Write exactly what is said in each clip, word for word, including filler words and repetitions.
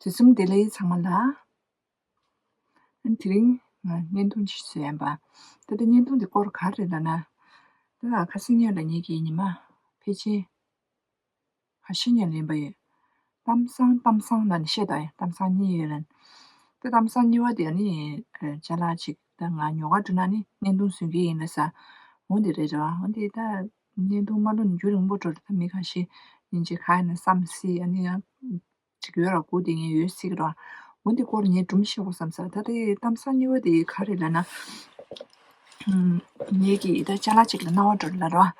དུས་གསུམ་བདེ་ལེགས་ཚང་མ་ལ། ཨ་དེ་རིང་ང་བརྙན་ཐུང་ཅིག་བཟོས་ཡིན་པ། ད་ལྟ་བརྙན་ཐུང་འདི་སྐོར་ག་རེ་ལབ་ན། ད་ཁ་སང་ཉིན་ལ་ངེད་ཀྱི་ཉི་མ་ཕལ་ཆེར་ཁ་ཤས་ཉིན་ལེན་པ་ཡོད། གཏམ་བཟང་གཏམ་བཟང་ལ་ནི་བཤད་དང་ཡང་གཏམ་བཟང་གཉིས་ཡོད་ལན། ད་གཏམ་བཟང་གཉིས་པ་དེ་ནི་ཅ་ལག་ཅིག་ད་ང་ཉོ་ག་འགྲོ་ན་ནི་བརྙན་ཐུང་བཟོ་གི་ཡིན་ལ་ས། འོ་འདི་རེད་ར། འོ་འདི་ད་བརྙན་ཐུང་མ་ལོན་རྒྱུ་རིང་པོ་འགྲོ་རེད། ད་མི་ཁ་ཤས་ཉིན་གཅིག་ག་ཡིན་ན་བསམ་སྲིད། ཨ་ནི་ཡང་ཅིག་ཡོད་ར་སྒུག་བསྡད་མཁན་ཡོད་སྲིད་ར། འོ་འདི་སྐོར་ངས་སྒྲུང་བཤད་དགོས་བསམ་ས། ད་དེ་གཏམ་བཟང་གཉིས་པ་དེ་ག་རེད་ལབ་ན། ངེད་ཀྱིས་ད་ཅ་ལག་ཅིག་ལ་སྣང་བ་འགྲོ་ལ་ར།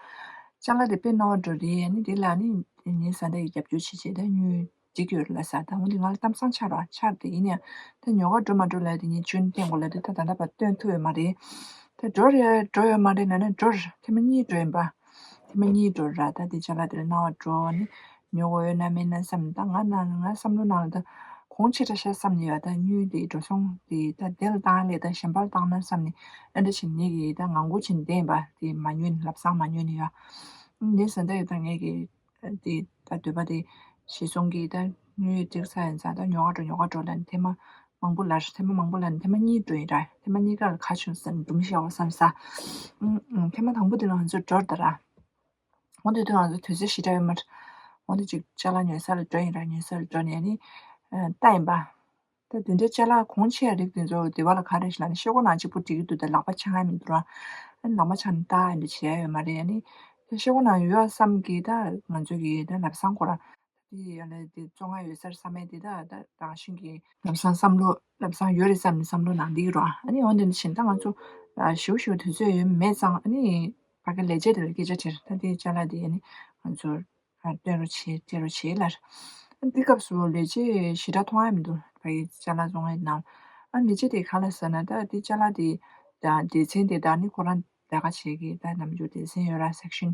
ཅ་ལག་དེ་དཔེ་སྣང་བ་འགྲོ་རེད། ཨ་ནི་དེ་ལ་ནི་ངའི་བཟའ་ཟླ་ཡིས་རྒྱབ་སྐྱོར་བྱེད་བྱེད་ད་དངུལ་འགྲིག་ཡོད་ལ་ས། ད་འོ་འདི་ང་ལ་གཏམ་བཟང་ཆགས་ར་ཆགས་དེ་ཡིན་ཡང་ད་ཉོ་ག་འགྲོ་མ་འགྲོ་ལ་དེ་ངས་ཅུན་བསྟན་དགོས་ལ་དེ་ད་ད་ལྟ་བར་སྟོན་ཐུབ་ཡོད་མ་རེད། ད་འགྲོ་རེད་འགྲོ་ཡོད་མ་རེད་ལབ་ན་འགྲོ་རེད། ཐེངས་མ་གཉིས་འགྲོ་ཡིན་པ། ཐེངས་མ་གཉིས་འགྲོ་ར། ད་དེ་ཅ་ལག་དེ་ལ་སྣང་བ་འགྲོ་ནི་ཉོ་དགོས་ཡོད་ན་མེད་ན་བསམ། ད་ང་ན་ང་བསམ་བློ་ནང་ལ་ད་གོང་ཆེ་དྲགས་ཤག་བསམ་ནས་ཡོད། ད་དངུལ་དེ་འགྲོ་སོང་དེ་ད་དེ་ལ་བཏང་ལས་ད་གཞན་པ་ལ་བཏང་ན་བསམ་ནས་ཨ་འདྲ་བྱས་ནས་གི་ད་ངང་སྒུག་བྱས་ནས་བསྡད་ཡིན་པ། དེ་མ་ཉོས་ནས་ལམ་སང་མ་ཉོས་ནས་ཡོད། འདི་ཟེར་འདྲ་ཡོད། ད་ངས་གི་དེ་ད་འདོད་པ་དེ་གཞི་བཟུང་གི་ད་དངུལ་འགྲིག་ས་ཡིན་ཙང་ད་ཉོ་ག་འགྲོ་ཉོ་ག་འགྲོ་ལབ་ནས་ཐེངས་མ་མང་པོ་ལ་ཐེངས་མ་མང་པོ་ལ་ནི་ཐེངས་མ་གཉིས་འགྲོ་ཡིན་ར། ཐེངས་མ་གཉིས་ཀ་ལ་ག་བྱུང་ཟེར་ནས་སྒྲུང་བཤད་འོ་བསམ་ས། ཨུམ་ཨུམ། ཐེངས་མ་དང་པོ་དེ་ལ་ང་ཚོ་འགྲོ་ར་ད་ར། འོ་དེ་དུས་ང་ཚོ་དུས་ཚོད་ཞེ་དྲག་ཡོད་མ་རེད། འོ་དེ་ཅིག་ཅ་ལག་ཉོ་ས་ལ་འགྲོ་ཡིན་ར། ཉོ་ས་ལ་འགྲོ་ནས་ནི་ལྟ་ཡིན་པ། ད་དེ་འདྲའི་ཅ་ལག་གོང་ཆེ་བ་རིགས་དེ་ཚོ་སྡེ་བ་ལ་ག་རེ་ཞིག་ལ་ནི་ཤེལ་སྒོ་ནང་གཅིག་པུ་འགྲིག་གི་འདུག་ད་ལག་པ་འཆང་ཡ་མི་འདུག་ར། ཨ་ནི་ལག་པ་འཆང་ནས་ལྟ་ཡ་འདི་བྱས་ཡོད་མ་རེད། ཨ་ནི་ད་ཤེལ་སྒོ་ནང་ཡོད་བསམ་གི་ད་ང་ཚོ་གི་ད་ལམ་སང་ཁོ་ར། དེ་ཡང་ལས་དེ་བཙོང་ང་ཡོད་སར་བསམ་མེད་དེ་ད་ད་དང་ཤིང་གི་ལམ་སང་བསམ་བློ་ལམ་སང་ཡོད་རེད་བསམ་ནས་བསམ་བློ་ནང་འདི་རོ། ཨ་ནི་འོན་ཏེ་འདི་བཞིན་ད་ང་ཚོ་ཞིའུ་ཞིའུ་དུས་ཚོད་ཡོད་མེད་ཙང་། ཨ་ནི་ཕ་གི་ལས་བྱེད་དེ་ལ་སྐད་ཆ་དྲིས། ད་དེ་ཅ་ལག་དེ་ཨ་ནི་ང་ཚོ་སྟོན་རོགས་བྱེད་སྤྲད་རོགས་བྱེད་ལར། ཨ་འདི་སྐབས་སུ་ལས་བྱེད་ཞེ་དྲག་མཐོང་ཡ་མི་འདུག་ཕ་གི་ཅ་ལག་བཙོང་ཡ་ནང་། ཨ་ལས་བྱེད་དེ་ག་ལ་ཟེར་ན་ད་དེ་ཅ་ལག་དེ་ད་སྡེ་ཚན་དེ་ད་ནི་ཁོ་རང་ལས་ཀ་བྱེད་ཀྱི་ད་ནམ་རྒྱུན་སྡེ་ཚན་ཡོད་ར་སེག་ཤན་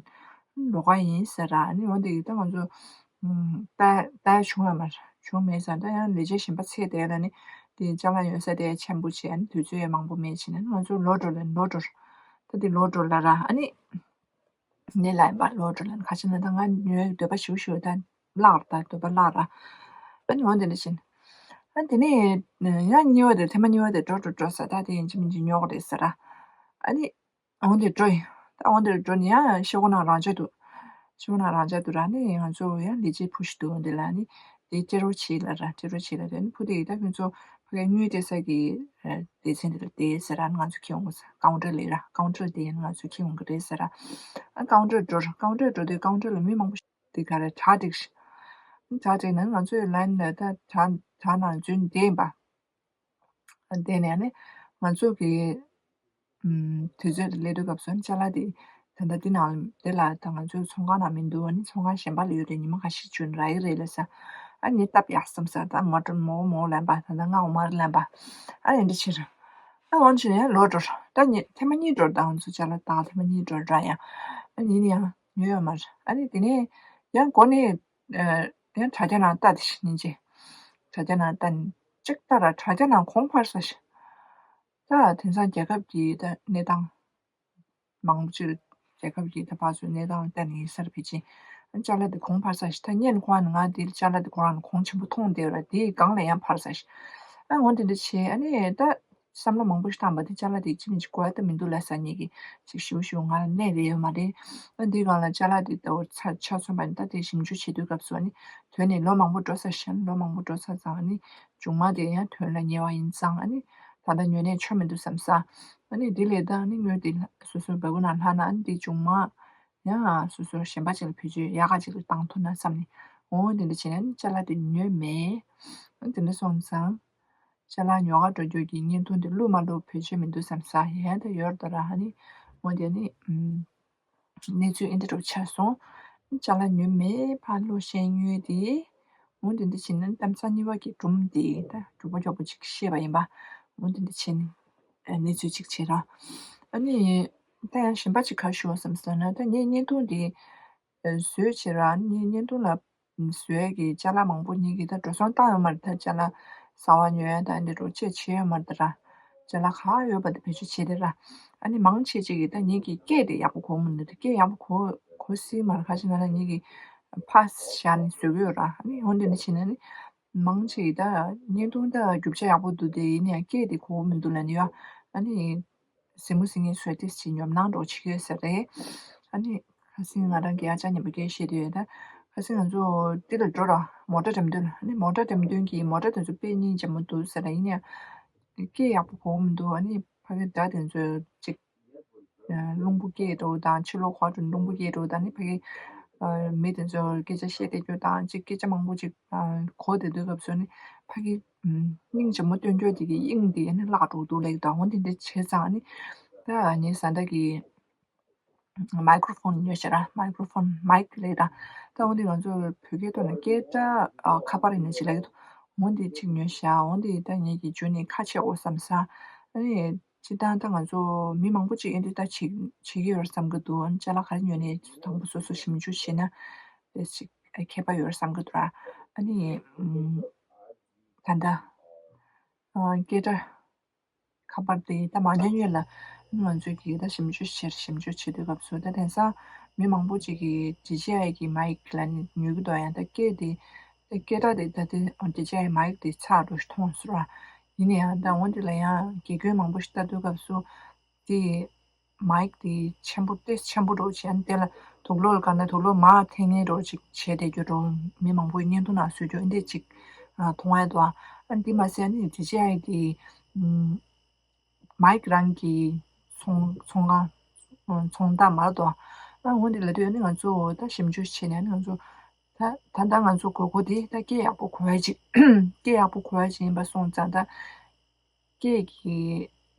ལོགས་ཀ་ཡིན་ཟེར་ར། ཨ་ནི་འོ་དེ་ད་ང་ཚོ་ལྟ་ལྟ་ཡ་བྱུང་ཡོད་མ་རེད། བྱུང་མེད་ཙང་ད་ཡང་ལས་བྱེད་གཞན་པ་ཚད་དེ་ལ་ནི་དེ་ཅ་ལག་ཡོད་ས་དེ་ཆེན་པོ་བྱས། ཨ་ནི་དུས་ཚོད་ཡང་མང་པོ་མེད་བྱས་ནས་ང་ཚོ་ལོག་འགྲོ་ལ་ལོག་འགྲོ་ད་དེ་ལོག་འགྲོ་ལ་ར། ཨ་ནི་ནི་ལ་ཡིན་པ་ལོག་འགྲོ་ལ་ཁ་ཆེ་ན་ད་ང་ཉོས་འདོད་པ་ཞུ་ཞུ་ད་བརླག་ར། ད་འདོད་པ་བརླག་ར། ཨ་ནི་འོ་དེ་འདྲ་བྱས་ནས་ཨ་དེ་ནས་ཡང་གཉིས་པ་དེ་ཐེངས་མ་གཉིས་པ་དེ་འགྲོ་འགྲོ་འགྲོ་ཟེར། ད་དེ་ཡིན་གཅིག་མིན་གཅིག་ཉོ་དགོས་རེད་ཟེར་ར། ཨ་ནི། འོ་འདིར་འགྲོ་ཡིན། ད་འོ་འདིར་འགྲོ་ནས་ཡང་ཤེལ་སྒོ་ནང་རང་འཇགས་འདུག་ཤེལ་སྒོ་ནང་རང་འཇགས་འདུག་ར། ནི་ང་ཚོ་ཡང་ལས་བྱེད་བུ་ཞིག་འདུག་འདི་ལ་ནི་དེ་སྤྲད་རོགས་བྱེད་ལ་ར། སྤྲད་རོགས་བྱེད་ལ་ར། ནི་བུ་དེ་ཡིས་ད་ཁྱོད་ཚོ་ཕ་གིའི་དངུལ་སྤྲད་ས་གི་སྡེ་ཚན་འདི་ལ་བསྡད་ཟེར་ར། ང་ཚོ་ཁྱེར་འོང་གི་ཟེར། ཀའུན་ཊར་ལ་ར། ཀའུན་ཊར་དེ་ཡིན་ང་ཚོ་ཁྱེར་འོང་གི་རེད་ཟེར་ར། ཨ་ཀའུན་ཊར་འགྲོ་ར། ཀའུན་ཊར་འགྲོ་དུས་ཀའུན་ཊར་ལ་མི་མང་པོ་ཞིག་དེ་ག་རེ་གྲ་སྒྲིག་ཤག་གྲ་སྒྲིག་ནས་ང་ཚོའི་ལན་ལ་ད་གྲ་གྲ་ནང་འཛུལ་བསྡད་ཡིན་པ། དེ་ནས་ནི་ང་ཚོ་གི་ཨམ་དུས་ཚོད་དེ་སླེབས་དུས་སྐབས་སུ་ཅ་ལག་དེ་ད་ལྟ་འདི་ནང་དེ་ལ་ད་ང་ཚོའི་ཚོང་ཁང་ནང་མི་འདུག་ཨ་ནི་ཚོང་ཁང་གཞན་པ་ལ་ཡོད་རེད། ཉི་མ་ཁ་ཤས་བྱོན་རག་གི་རེད་ལབ་ས། ཨ་ནི་སྟབས་ཡག་བསམ་ས། ད་མོ་ཊ་མོ་མོ་ལེན་པ་ད་ལྟ་ང་འོ་མར་ལེན་པ་ཨ་ནི་འདི་ཕྱིར་ཨ་འོན་ཕྱིར་ཡང་ལོག་འགྲོ་ད་ཉི་ཐེངས་མ་གཉིས་འགྲོ་ད་ང་ཚོ་ཅ་ལག་ད་ཐེངས་མ་གཉིས་འགྲོ་ར་ཡང་ཨ་ནི་ཡིན་ཡང་ཉོས་ཡོད་མ་རེད། ཨ་ནི་དེ་ནས་ཡང་སྒོ་ནས་ཡང་དྲ་རྒྱ་ནང་ལྟ་དེ་ཤི་ཉིན་ཅེ་དྲ་རྒྱ་ནང་ལྟ་ནས། གཅིག་ལྟ་ར་དྲ་རྒྱ་ནང་གོང་འཕར་ས་ཞིག་ད་དེང་སང་རྒྱལ་ཁབ་ཀྱི་ད་གནས་སྟངས་མང་པོ་ཅིག་རྒྱལ་ཁབ་ཀྱི་ད་ཕར་ཚུར་གནས་སྟངས་ལ་བལྟས་ནས་ཡིན་ས་རེད་ཕལ་ཆེར། ཅ་ལག་དེ་གོང་འཕར་ས་ཞིག་ད་བརྙན་ཁོ་ན་ང་དེ་ཅ་ལག་དེ་ཁོ་རང་ལ་གོང་ཆེན་པོ་མཐོང་བསྡད་ར། དེའི་སྒང་ལ་ཡང་འཕར་ས་ཞིག་ཨ་འོ་དེ་འདྲ་བྱས། ཨ་ནི་ད་བསམ་བློ་མང་པོ་ཞིག་བཏང་པ་དེ་ཅ་ལག་དེ་ཅི་མི་ཅི་གོ་ཡ་ད་མི་འདུག་ལ་ས་ཉིད་ཀྱི་ཅིག་ཞུ་ཞུ་ང་ལ་གནས་རེ་ཡོད་མ་རེད། ཨ་འདིའི་སྒང་ལ་ཅ་ལག་དེ་ལྟ་བུ་ཚ་ཆ་མཚོན་པ་ནི་ད་དེ་ཞིབ་འཇུག་བྱེད་དུས་སྐབས་སུ་ཨ་ནི་དོན་ནི་ལོ་མང་པོ་འགྲོ་ས་ཞིག་ལོ་མང་པོ་འགྲོ་ས་ཙང་ཨ་ནི་མཇུག་མ་དེ་ཡང་དོན་ལ་ཉེ་བ་ཡིན་ཙང་ཨ་ནི་ད་ལྟ་ཉོས་ནས་ཆོ་མི་འདུག་བསམ་ས། ཨ་ནི་དེ་ལས་ད་ཨ་ནི་དངུལ་དེ་སོ་སོའི་སྦ་ཁུག་ནང་ལྷག་ན་ཨ་ནི་དེ་མཇུག་མ་ཡང་སོ་སོ་གཞན་པ་ཅིག་ལ་བེད་སྤྱོད་ཡག་ག་ཅིག་ལ་བཏང་ཐུབ་ན་བསམ་ནས། འོ་དེ་འདྲ་བྱས་ནས་ཨ་ནི་ཅ་ལག་དེ་ཉོས་མེད། ཨ་ནི་དེ་འདྲ་སོང་ཙང་ཅ་ལག་ཉོ་ག་འགྲོ་རྒྱུ་གི་བརྙན་ཐུང་དེ་བླུགས་མ་བླུགས་བེད་སྤྱོད་མི་འདུག་བསམ་ས་ཡན་དེ་ཡོད་དོ་ར། ཨ་ནི་འོ་དེ་ནི་ཨམ། གནས་ཚུལ་ཨེ་འདྲ་འདྲ་པོ་ཆགས་སོང་། ཅ་ལག་ཉོས་མེད་ཕར་ལོག་ཤེས་ཉོས་དེ། འོ་དེ་འདྲ་བྱས་ན་གཏམ་བཟང་གཉིས་པ་གི་སྒྲུང་དེ་ད་མགྱོགས་པོ་མགྱོགས་པོ་ཅིག་བཤད་པ་ཡིན་པ། འོ་དེ་འདྲ་བྱས་ནས་གནས་ཚུལ་ཅིག་བྱས་ར། ཨ་ནི་ད་ཡང་གཞན་པ་ཅིག་ག་ཞུ་བ་བསམ་སོང་ན་ད་ངས་བརྙན་ཐུང་དེ་བཟོས་བྱས་ར། ཨ་ནི་བརྙན་ཐུང་ལ་བཟོས་ཀྱི་ཅ་ལག་མང་པོ་ཉིད་ཀྱིས་ད་འགྲོ་སོང་བཏང་ཡོད་མ་རེད། ད་ཅ་ལག་གསར་པ་ཉོ་ཡ་ད་འདི་འགྲོ་ཅེས་བྱས་ཡོད་མ་རེད་ད་ར། ཅ་ལག་ག་ཡོད་པ་དེ་བེད་སྤྱོད་བྱས་ཏེ་ར། ཨ་ནི་མང་ཆེ་ཅིག་གིས་ད་ངེད་ཀྱི་སྐད་དེ་ཡག་པོ་གོ་མི་འདུག་ད་སྐད་ཡག་པོ་གོ་གོ་སྲིད་མ་རེད། ཁ་ཅིག་ན་ན་ངེད་ཀྱི་ཕ་བཞག་ནས་བཟོ་གི་ཡོད་ར། ཨ་ནི་འོན་ཏེ་ནི་བྱས་ན་ནི་ མང་ཆེ་ད་བརྙན་ཐུང་ད་རྒྱུ་ཆ་ཡག་པོ་འདུག་དེ་ཡིན་ཡང་སྐད་དེ་གོ་གི་མི་འདུག་ལབ་ནི་ཡོད། ཨ་ནི་གཟིགས་མོ་གཟིགས་མཁན་ཚོས་ཏོག་ཙམ་ཉོབ་སྣང་འདྲ་བོ་བྱེད་ཀྱི་ཡོད་ས་རེད། ཨ་ནི་ཁ་སང་ང་རང་གིས་ཨ་ཅག་མཉམ་པོ་སྐད་བཤད་དུས་ད་ཁ་སང་ང་ཚོ་འདི་ལ་འགྲོ་ར་མོ་ཊ་འགྲེམས་སྟོན་ལ། ཨ་ནི་མོ་ཊ་འགྲེམས་སྟོན་གྱི་མོ་ཊ་དེ་ཚོ་དཔེ་སྙིང་རྗེ་མོ་འདུག་ཟེར་ལ། ཡིན་ཡང་སྐད་ཡག་པོ་གོ་གི་མི་འདུག་ཨ་ནི་ཕ་གི་སྒྲ་དེ་ཚོ་ཅིག་རླུང་བུ་སྐད་འདྲ་བོ་དང་ཕྱི་ལོགས་ཁོག་ཏུ་རླུང་བུ་སྐད་འདྲ་བོ་དང་ནི་ཕ་གི་མི་དེ་ཚོ་སྐད་ཆ་བཤད་བསྡད་རྒྱུ་དང་ཅིག་སྐད་ཆ་མང་པོ་ཅིག་གོ་བསྡད་དུས་སྐབས་སུ་ནི་ཕ་གི་སྙིང་རྗེ་མོ་སྟོན་རྒྱུ་དེ་གི་དབྱིངས་དེ་ནི་བརླག་འགྲོ་འདུག་ལབ་ཀྱི་འདུག་འོ་དེ་འདྲ་བྱས་ཙང་ནི་ད་ངའི་བཟའ་ཟླ་གི་མའི་ཀྲོ་ཕོན་ཉོས་ཤག་ར། མའི་ཀྲོ་ཕོན་མའིག་ལབ་ར། ད་འོ་དེ་ང་ཚོ་བོད་སྐད་ཐོག་ནས་སྐད་སྒྲ་ཁ་པར་ཡིན་ན་ཅིག་ལབ་ཀྱི་འདུག་འོ་དེ་ཅིག་ཉོས་ཤག་འོ་དེ་ད་ངེད་ཀྱི་རྒྱུ་ནི་ཁ་ཕྱེ་འོ་བསམ་ས། ཨ་ནི་སྤྱིར་བཏང་ད་ང་ཚོ་མི་མང་པོ་ཅིག་ཨེ་འདི་ལྟ་བྱེད་བྱེད་ཀྱི་ཡོད་རེད་བསམ་གྱི་འདུག་ཨ་ནི་ཅ་ལག་ག་རེ་ཉོས་ནས་དང་པོ་སོ་སོ་ཞིབ་འཇུག་བྱས་ན་དེ་ཅིག་ཨ་ཁྱད་པར་ཡོད་རེད་བསམ་གྱི་འདུག་ར། ཨ་ནི་ཨམ་ད་ལྟ་ཨ་སྐད་སྒྲ་ཁ་པར་དེ་ད་མ་ཉོ་ཉོས་ལ་ང་ཚོས་ཀྱིས་ད་ཞིབ་འཇུག་བྱེད་ཞིབ་འཇུག་བྱེད་དུས་སྐབས་སུ་ད་དེང་སང་མི་མང་པོ་ཅིག་གིས་ཌི་ཇེ་ཨའི་གི་མའིག་ལ་ནི་ཉོ་གི་འདུག་ཡང་ད་སྐད་དེ་སྐད་སྒྲ་དེ་ད་དེ་ཌི་ཇེ་ཨའི་མའིག་དེ་ཚགས་འགྲོ་ཞིག་མཐོང་སོང་ར། ཡིན་ན་ཡང་ད་འོ་འདི་ལ་ཡང་དགེ་སྐོས་མང་པོ་ཞིག་ལྟ་དུས་སྐབས་སུ་དེ་མའིག་དེ་ཆེན་པོ་ཏོག་ཙམ་ཆེན་པོ་འདྲ་བོ་བྱས་ནས་དེ་ལ་དུག་ལོག་ལ་ག་ན་དུག་ལོག་མར་འཐེན་མཁན་འདྲ་བོ་ཅིག་བྱས་བསྡད་རྒྱུ་འདྲ་བོ་མི་མང་པོས་བརྙན་ཐུང་ནང་བཟོས་རྒྱུ་འདི་ཅིག་མཐོང་ཡ་འདུག་ཨ་འདི་མ་ཟད་ནི་ཌི་ཇེ་ཨའི་གི་མའིག་རང་གི་ཚོང་ཚོང་ཁང་ཚོང་རྟགས་མ་གཏོགས། ཨ་འོ་འདི་ལབ་དུས་ནི་ང་ཚོ་ད་ཞིབ་འཇུག་བྱས་ནས་ནི་ང་ཚོ་ད་ད་ལྟ་ང་ཚོ་དགོས་མཁོ་དེ་ད་སྐད་ཡག་པོ་གོ་ཡ་ཅིག་སྐད་ཡག་པོ་གོ་ཡ་ཅིག་ཡིན་པ་སོང་ཙང་ད་སྐད་ཀྱི་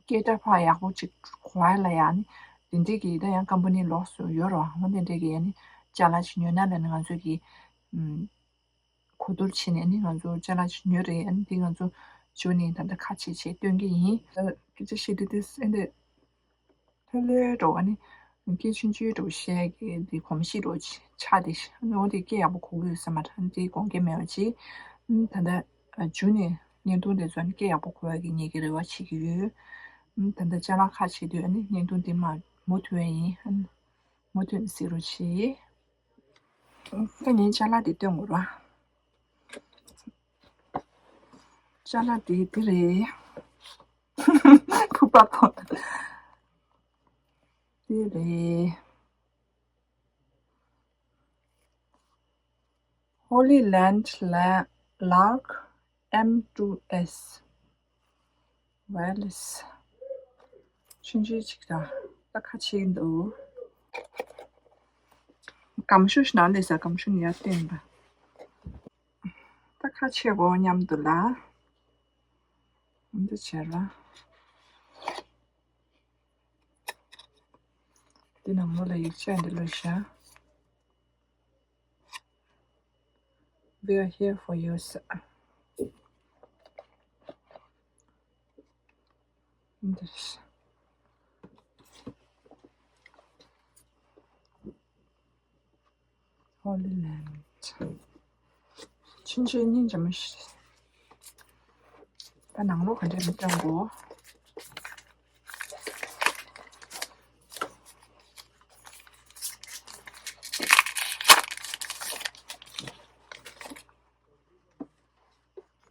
སྐད་སྒྲ་ཕར་ཡག་པོ་ཅིག་གོ་ཡ་ལ་ཡ་ནི་དེ་འདྲས་ཀྱི་ད་ཡང་ཀམ་པ་ནི་ལོགས་སུ་ཡོད་རོགས། འོ་དེ་འདྲས་ཀྱི་ཡ་ནི་ཅ་ལག་ཅིག་ཉོས་ན་ལ་ནི་ང་ཚོ་གི་གོ་བསྡུར་བྱས་ནས་ནི་ང་ཚོ་ཅ་ལག་ཅིག་ཉོས་རེད། ཨ་ནི་འདི་ང་ཚོ་ཞུ་ནས་ད་ལྟ་ཁ་ཕྱེ་བྱས་སྟོན་གྱི་ཡིན། ད་སྐད་ཆ་བཤད་དུས་དེ་ཨེ་འདི་ལྷོད་ལྷོད་འགྲོ་བ་ནི་སྐད་ཆུང་ཆུང་འགྲོ་བཤད་ཀྱི་འདི་གོམས་གཤིས་འགྲོ་ཆགས་དེ་ཨ་ནི་འོ་དེ་སྐད་ཡག་པོ་གོ་གི་ཡོད་ས་མ་རེད། ཨ་ནི་འདི་དགོངས་འགལ་མེད་པ་ཅིག་ཨ་ནི་ད་ལྟ་མཇུག་ནས་བརྙན་ཐུང་དེ་ཚོ་ནི་སྐད་ཡག་པོ་གོ་བ་གི་ངེད་ཀྱི་རེ་བ་བྱེད་ཀྱི་ཡོད། ཨ་ནི་ད་ལྟ་ཅ་ལག་ཁ་ཕྱེ་དུས་ཨ་ནི་བརྙན་ཐུང་དེ་མ་མུ་མཐུད་ཡིན། ཨ་ནི་མུ་མཐུད་ནས་གཟིགས་རོགས་བྱེད། ད་ངས་ཅ་ལག་འདི་སྟོན་དགོས་ར། ཅ་ལག་འདི་འདི་རེད། ཕུག་པ་ཕོག་འདི་རེད། Holy Land Lark M two S Wireless ཆུང་ཆུང་ཅིག་དང་ད་ཁ་ཕྱེ་འདུག་སྒམ་ཤུ་ཞིག་ནང་སླེབས་ས། སྒམ་ཤུ་ནི་ཡར་བཏོན་པ། ད་ཁ་ཕྱེ་གོ་མཉམ་དུ་ལ། འདི་བྱས་ལ། འདི་ནང་ལོགས་ལ་ཡིག་ཆ་འདི་ལོས་བཞག We are here for you. འདིར། Holy Land. ཆུང་ཆུང་སྙིང་རྗེ་མོ་ཞིག་ད་ནང་ལོགས་ག་འདྲས་མི་སྟོན་གོ།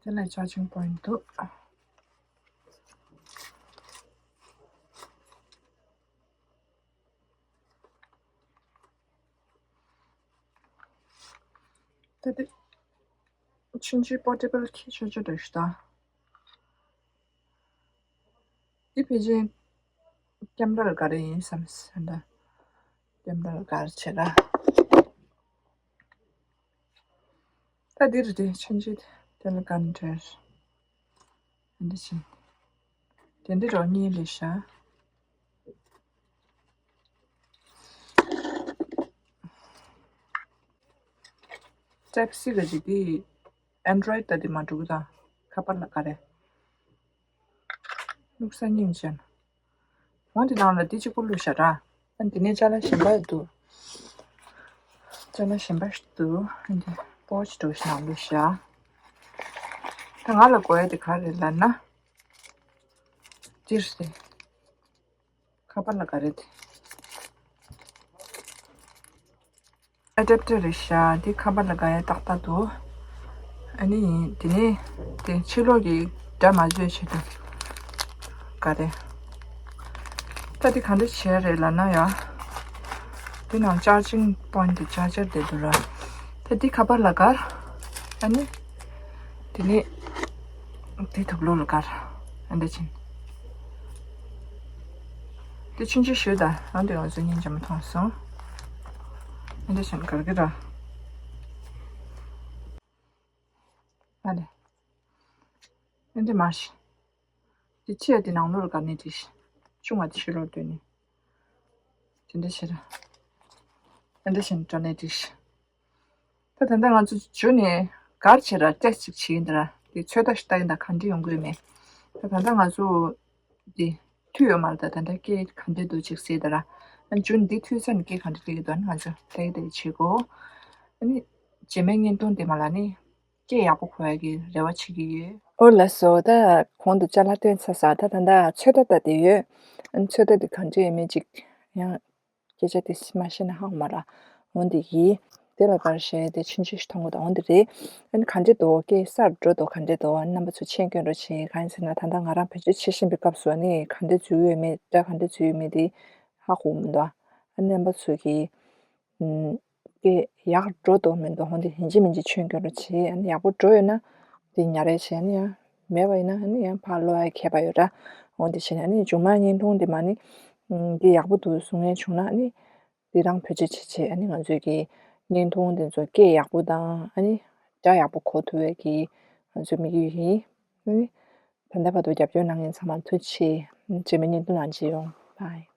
དེ་ལ་charging point འདུག་ད་དེ་ཆུང་ཆུང་portable ཁྱི་ཆོ་ཆོ་འདྲ་ཞིག་ད། འདི་ཕལ་ཆེར་ཀེམ་ར་ལ་ག་རེ་ཡིན་བསམ་སོང་ད། ཀེམ་ར་ལ་ག་རེ་བྱེད་ར། ད་འདི་རེད་དེ་ཆུང་ཆུང་དེ་ལ་ག་འདྲ། འདི་ཕྱིན། དེ་འདི་རོ་གཉིས་ལས་བྱ། Type-C ག་ཅིག་དེ་Android ད་དེ་མ་འགྲོ་གི་ད། ཁ་པར་ལ་ག་རེ། བླུགས་ས་སྙིང་རྗེ། འོ་འདི་ནང་ལ་འདི་གཅིག་པོ་བླུགས་བཞག་ར། ཨ་འདི་ནས་ཅ་ལག་གཞན་པ་འདུག་ཅ་ལག་གཞན་པ་ཞིག་འདུག་ཨ་འདི་པོ་ཆི་འདྲ་ཞིག་ནང་བླུགས་བཞག་ད་ང་ལ་དགོས་ཡ་དེ་ག་རེ་ལབ་ན། འདིར་སྟེ། ཁ་པར་ལ་ག་རེ་དེ། Adapter རེད་ཤག་འདི་ཁ་པར་ལ་ག་ཡ་ཏག་ཏག་འདུག་ཨ་ནི་དེ་ནས་དེ་ཕྱི་ལོགས་ཀྱི་སྒྲ་མ་བརྗོད་ཆེད་དུ་ག་རེ། ད་འདི་ག་འདྲ་བྱས་རེད་ལབ་ན་ཡ། འདི་ནང་ཅར་ཇིང་པོན་ཊི་དེ་ཅར་ཇར་དེ་འདུག་ར། ད་འདི་ཁ་པར་ལ་བཀར། ཨ་ནི་དེ་ནས་འདི་དུག་ལོག་ལ་བཀར། ཨ་འདྲ་བྱས། འདི་ཆུང་ཆུང་ཞུ་ད། ཨ་འདི་ང་ཚོ་སྙིང་རྗེ་མོ་མཐོང་སོང་། ཨ་འདྲ་བྱས་གར་གི་ར། ཨ་ལེ། ཨ་འདྲ་མ་ཤི། དེ་ཆེ་དེ་ནང་ལོགས་ལ་ག་ནས་དེ་ཤི། ཆུང་བ་དེ་ཕྱི་ལོགས་སྡོད་ནས། དེ་འདྲ་བྱེད་ར། ཨ་འདྲ་བྱས་འགྲོ་ནས་དེ་ཤི། ད་ད་ལྟ་ང་ཚོ་འཇུ་ནས་གར་བྱེད་ར་ཊེ་སི་ཊི་ཅིག་བྱེད་ཡིན་ད་ར། དེ་ཚོད་ལྟ་ཞིག་ལྟ་ཡིན་ད་ག་འདྲ་ཡོང་གི་ཡོད་མེད། ད་ད་ལྟ་ང་ཚོ་དེ་མཐུད་ཡོད་མ་རེད། ད་ད་ལྟ་སྐད་ག་འདྲ་འདུག་ཅིག་གཟིགས་ད་ར། ཨ་འཇུ་ནས་འདི་མཐུད་ཚར་ནས་སྐད་ག་འདྲ་སླེབས་ཀྱི་འདུག་ཨ་ནི་ང་ཚོ་ལྟ་ཡི་ལྟ་ཡི་བྱེད་དགོས། ཨ་ནི་རྗེས་མའི་བརྙན་ཐུང་དེ་མ་ལ་ནི། སྐད་ཡག་པོ་གོ་ཡག་གི་རེ་བ་བྱེད་ཀྱི་ཡོད། ཨོ་ལགས་སོ། ད་གོང་དུ་ཅ་ལག་སྟོན་ཚར་ས། ད་ད་ལྟ་ཚོད་ལྟ་ལྟ་བསྡད་ཡོད། ཨ་ནི་ཚོད་ལྟ་དེ་གང་འདྲ་ཡོད་མེད་ཅིག་ཡང་སྐད་ཆ་དེ་མ་བཤད་ན་ཧ་གོ་མ་ར། འོ་འདི་ཡིན། དེ་ལ་བཀར་བྱས་དེ་ཆུང་ཆུང་ཞིག་མཐོང་གི་འདུག་འོ་འདི་རེད། ཨ་ནི་གང་འདྲ་འདུག་སྐད་གསར་འགྲོ་འདུག་གང་འདྲ་འདུག་ཨ་ནི་རྣམ་པ་ཚོ་མཁྱེན་གྱི་རེད་བྱས། གང་ཡིན་ཟེར་ན་ད་ལྟ་ང་རང་བེད་སྤྱོད་བྱེད་བཞིན་པའི་སྐབས་སུ་ཨ་ནི་གང་འདྲ་འཛུལ་ཡོད་མེད། སྒྲ་གང་འདྲ་འཛུལ་ཡོད་མེད་དེ་ཧ་གོ་མི་འདུག་ཨ་ནི་རྣམ་པ་ཚོ་གིས། ཨུམ། དེ་ཡག་འགྲོ་འདུག་མི་འདུག་འོ་འདི་ཡིན་གཅིག་མིན་གཅིག་ཆོས་སྐྱོན་རོགས་བྱེད། ཨ་ནི་ཡག་པོ་འགྲོ་ཡོད་ན་དེ་ཉར་ཡས་བྱས། ཨ་ནི་ཡང་མེད་པ་ཡིན་ན་ཨ་ནི་ཡང་ཕར་སློག་ཡ་ཁྱད་པར་ཡོད་ར། འོ་འདི་བྱས་ནས་ཨ་ནི་མཇུག་མ་བརྙན་ཐུང་འདི་མ་ནི། ཨུམ། འདི་ཡག་པོ་འདུག་གསུང་མཁན་བྱུང་ན་ཨ་ནི་འདི་རང་བེད་སྤྱོད་བྱེད་བྱེད། ཨ་ནི་ང་ཚོའི་གི་བརྙན་ཐུང་འདི་ཚོ་སྐད་ཡག་པོ་དང་ཨ་ནི་སྒྲ་ཡག་པོ་གོ་ཐུབ་པའི་གི་ང་ཚོའི་དམིགས་ཡུལ་ཡིན། ཨ་ནི་ད་ལྟ་བར་དུ་རྒྱབ་སྐྱོར་གནང་མཁན་ཚང་མར་ཐུགས་རྗེ་ཆེ། རྗེས་མའི་བརྙན་ཐུང་ནང་མཇལ་ཡོང་། བྷའི།